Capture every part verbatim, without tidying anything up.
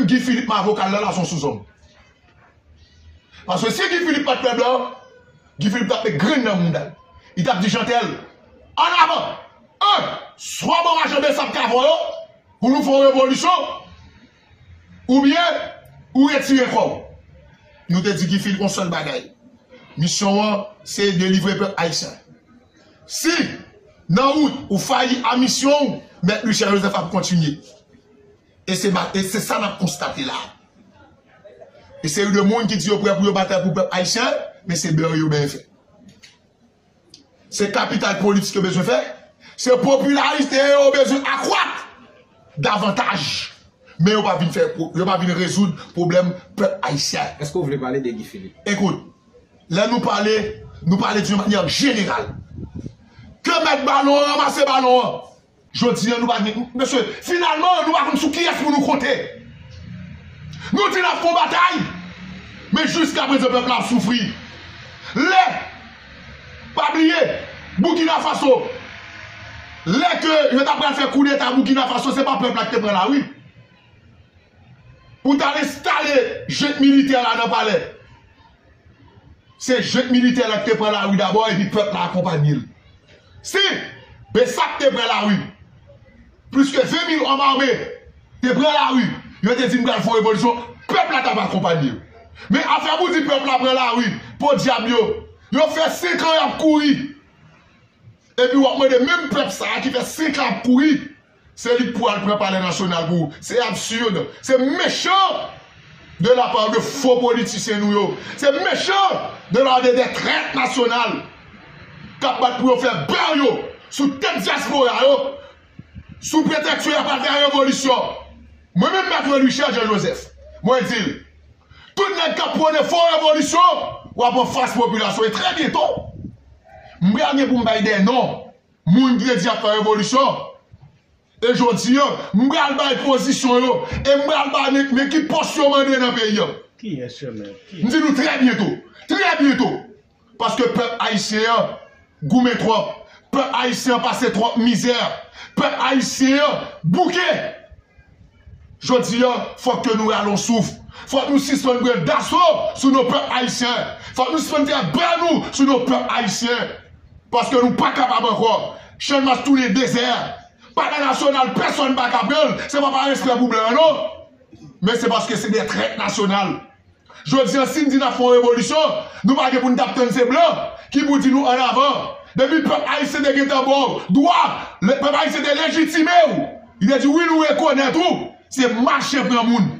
Guy Philippe mavoka l la, la se yon souzòm. Paske si Guy Philippe pa t pèp la, Guy Philippe t ap met grenn nan mouda l. Li t ap di Jeantel, an avan! An! Swa w ba m ajan Bessap k avè w yo, pou nou fè yon revolisyon, oubyen ou retire kò w. Nou te di Guy Philippe yon sèl bagay. Misyon an, se delivre pèp ayisyen. Si, nan wout, ou fayi a misyon w, Mèt Richard Joseph ap kontinye. E se, e se sa n ap konstate la. E se de moun ki di yo prè pou yo batay pou pèp ayisyen, men se bè yo benyen fè. Se kapital politik yo bezwen fè. Se popilarite yo bezwen akwat davantaj. Men yo pa vin fè, yo pa vin rezoud pwoblèm pèp ayisyen. Èske w vle pale de Guy Philippe? Ekout, lè nou pale, nou pale di yon manyè jeneral. Ke mèt balon an ranmase balon an. Jodi a, nou pa gen, mesye, finalman, nou pa konn sou kiyès pou nou konte. Nou di n ap fè yon batay, men jiskaprezan pèp la ap soufri. Lè, pa bliye, Burkina Faso, lè ke yo t ap pral fè koudeta Burkina Faso, se pa pèp la ki te pran lari pou t al enstale jent militè la nan palè. Se jent militè la ki te pran lari dabò epi pèp la akonpanye l. Si Bessap te pran lari, plis ke ven mil òm ame te pran lari, yo te di n pral fè yon revolisyon, pèp la t ap akonpanye yo. Men afè pou di pèp la pran lari, podyab yo, yo fè senk an y ap kouri. Epi w ap mande menm pèp sa a ki fè senk an ap kouri, se li k pou al pran Palè Nasyonal pou ou. Se absurde. Se mechan de la part de fo politisyen nou yo. Se mechan de la part de des traites nationales k ap bat pou yo fè bè yo sou tèt dyaspora yo, sou pretèks yo y ap al fè revolisyon. Mwen menm, Mèt Louis Richard Jean Joseph, mwen di l, tout nèg k ap pwone fo revolisyon, w ap anfas popilasyon. E trè byento, m pral gen pou m bay de non moun ki te di y ap fè revolisyon. E jodi a, m pral bay pozisyon yo. E m pral bay men, men ki pòs yo mande nan peyi a. Kiyès yo menm? M di nou trè byento. Trè byento. Paske pèp ayisyen an goumen twòp. Pèp ayisyen an pase twòp mizè. Pèp ayisyen an bouke. Jodi a, fòk ke nou rale yon souf. Fòk nou sispann pran daso sou non pèp ayisyen. Fòk nou sispann fè bè nou sou non pèp ayisyen. Paske nou pa kapab ankò. Channmas tounen dezè. Palè Nasyonal, pèsonn pa ka pran l. Se pa pa respè pou blan an, non. Men se paske se de trèt nasyonal. Jodi a, si n di n ap fè yon revolisyon, nou pa gen pou n t ap tann se blan ki pou di nou an avan. Depi pèp ayisyen te gentan ba w dwa, le, pèp ayisyen te lejitime w, li te di wi, nou rekonèt ou, se mache pran moun.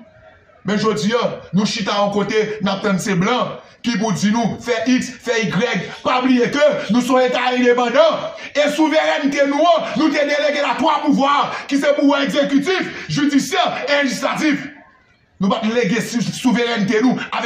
Men jodi a, nou chita yon kote, n ap tann se blan ki pou di nou fè iks, fè igrèg. Pa bliye ke nou se yon eta endepandan. E souverènte nou an, nou te delege l a twa pouvwa, ki se pouvwa egzekitif, jidisyè e lejislatif. Nou pa t lege sou, souverènte nou avèk